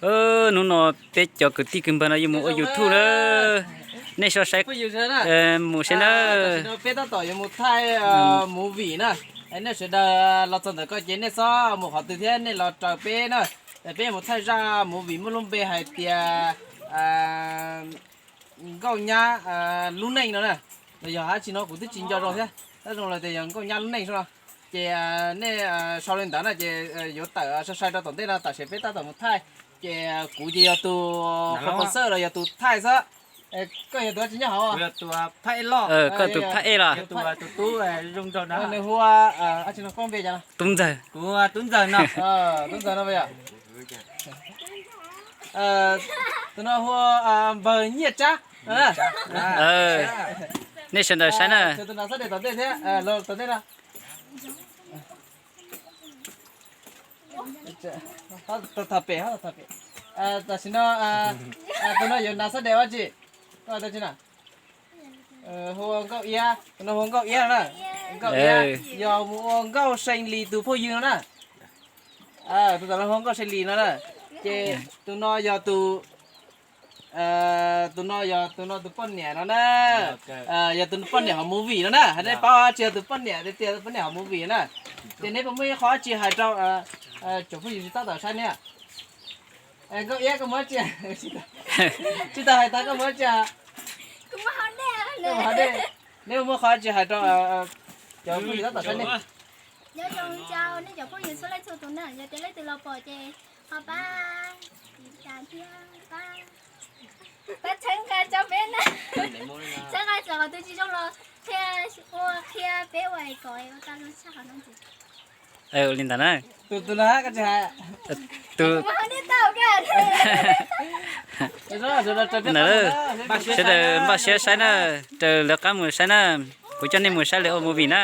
Hnub no peb cov kwv tij kwv npawg no yuav mus ua YouTube na. Nej so saib, mus saib na. Peb tab tom yuav mus thaij movie na. Nej sawv daws los txog ntawm ko ces nej txhob mus qhov twg thiab nej los raws peb na. Peb yuav mus thaij zaj movie muaj lub npe hais tias Nkauj Nyab Lub Neej no na. Los yog dab tsi no kuv twb tsis nco zoo thiab, tab zoo los tias yog Nkauj Nyab Lub Neej no. Ces nej sau li ntawd na ces yuav tawm sai sai rau tom ntej no, tam sim peb tab tom mus thaij. Ces kuv ces yog tus producer los yog tus thaij xwb. Koj yog tus dab tsi nyob hauv? Koj tus phab ej los? Nws hu Tub Ntxawg. Tub Ntxawg no. Tub Ntxawg no yog. Tus no hu npawg Nyiaj Tsab. Nej sawv daws saib na. Tus no xab des tom ntej thiab, tom ntej no. Tham pem, tham pem. Tam sim no tus no yuav hnav xab des ua tsi? Koj hu Nkauj Iab, tus no hu Nkauj Iab na. Nkauj Iab yog mus ua Nkauj See Lis tus phooj ywg no na. Tus tom no hu Nkauj See Lis no na. Ces tus no yog tus, tus no yog tus no tus poj niam no na. Yog tus poj niam hauv movie no na, nej paub tsis yog tus poj niam tiag tiag, tus poj niam hauv movie na. Ces neb puas muaj ib qho dab tsi hais rau tsoom phooj ywg tsis tab tom saib ne? Nkauj Iab, koj muaj dab tsi? Tsis tau hais tag, koj muaj dab tsi? Neb muaj qhov dab tsi hais rau cov phooj ywg tab tom saib ne? Nyob zoo rau nej cov phooj ywg txhua leej txhua tus na, yog tias leej twg los pom ces ho pab, pab txhawb nqa rau peb na, txhawb nqa txawm qhov twg tsis zoo los qhia, ua qhia peb ua kom ua tau zoo tshaj qhov no ntxiv. Ua li ntawd na. Tus, tus no koj tsis hais. Tus, sawv daws npaj siab saib na, raws lawv qab mus saib na, kuv coj nej mus saib lawv ua movie na.